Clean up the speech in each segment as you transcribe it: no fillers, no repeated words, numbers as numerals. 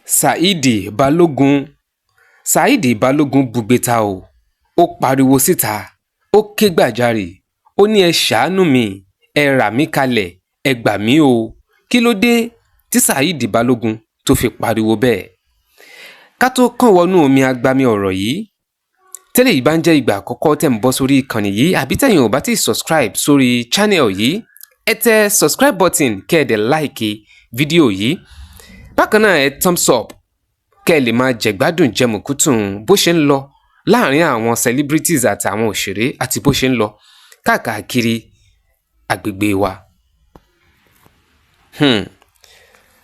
Saheed Balogun, Saheed Balogun búgbé ta o. Ó pariwo síta, ó kẹ́gbajàre, ó ní ẹ ṣàánú mi, ẹ rà mí kalẹ̀, ẹ gbà mí o. Kí ló dé tí Saheed Balogun tó fi pariwo bẹ́ẹ̀? Ká tó kàn wọnú omi agbami ọ̀rọ̀ yìí, tẹ́lẹ̀ yìí bá ń jẹ́ ìgbà àkọ́kọ́ tẹ̀ ń bọ́ sórí ìkànnì yìí, àbí tẹ̀yin ò bá ti subscribe sórí channel yìí, ẹ tẹ subscribe button, kẹ́ ẹ dẹ̀ like fídíò yìí. Bákan náà, ẹ thumbs up kẹ́ ẹ lè máa jẹ̀gbádùn jẹmùkútùn bó ṣe ń lọ láàrin àwọn celebrities àti àwọn òṣèré àti bó ṣe ń lọ káàkiri agbègbè wa.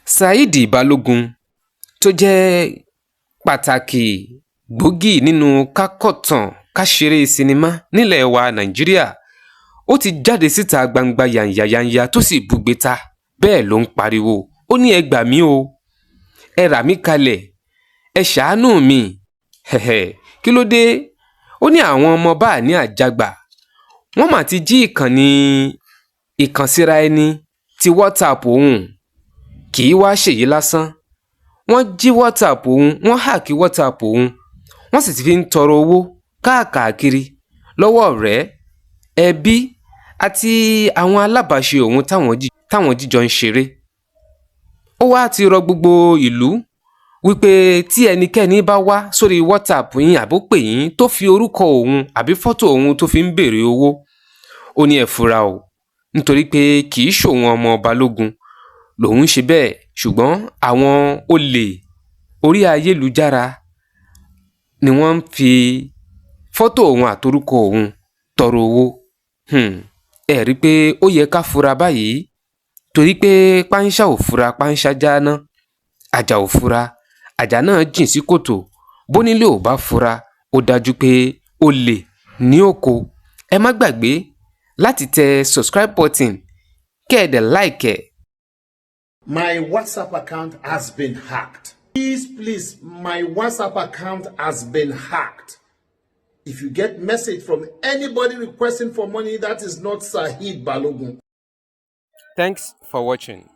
Saheed Balogun tó jẹ́ pàtàkì gbòógì nínú kákọ̀tàn káṣeré sinimá nílẹ̀ wa Nàìjíríà, ó ti jáde síta gbangba yànyàyànyà tó sì búgbe ta. Bẹ́ẹ̀ ló ń pariwo, ó ní ẹ gbà mí o, ẹ rà mí kalẹ̀, ẹ ṣàánú mi. Kí ló dé? Ó ní àwọn ọmọ báà ní àjàgbà, wọ́n mà ti jí ìkànnì ìkànsíra ẹni ti WhatsApp òun. Kì í wá ṣèyí lásán, wọ́n jí WhatsApp òun, wọ́n hack WhatsApp òun, wọ́n sì ti fi ń tọrọ owó káàkiri lọ́wọ́ ọ̀rẹ́, ẹbí àti àwọn alábàáṣe òun táwọn jíjọ ń ṣeré. Ó wáá ti rọ gbogbo ìlú wípé tí ẹnikẹ́ni bá wá sórí WhatsApp yín àbó pè yín, tó fi orúkọ òun àbí fọ́tò òun tó fi ń béèrè owó, ó ní ẹ fura o, nítorí pé kì í ṣòun ọmọ Balógun lòun ń ṣe bẹ́ẹ̀, ṣùgbọ́n àwọn olè orí ayélujára ni wọ́n ń fi fọ́tò òun àtorúkọ òun tọrọ owó. Ẹ rí i pé ó yẹ ká fura báyìí, torí pé páńṣá ò fura, páńṣá jáná, àjà ò fura, àjà náà jìn sí kòtò. Bónílé ò bá fura, ó dájú pé olè ní òkò. Ẹ má gbàgbé láti tẹ subscribe button, kẹ́ ẹ dẹ̀ like ẹ̀. My WhatsApp account has been hacked. Please, please, my WhatsApp account has been hacked. If you get message from anybody requesting for money, that is not Saheed Balogun. Thanks for watching.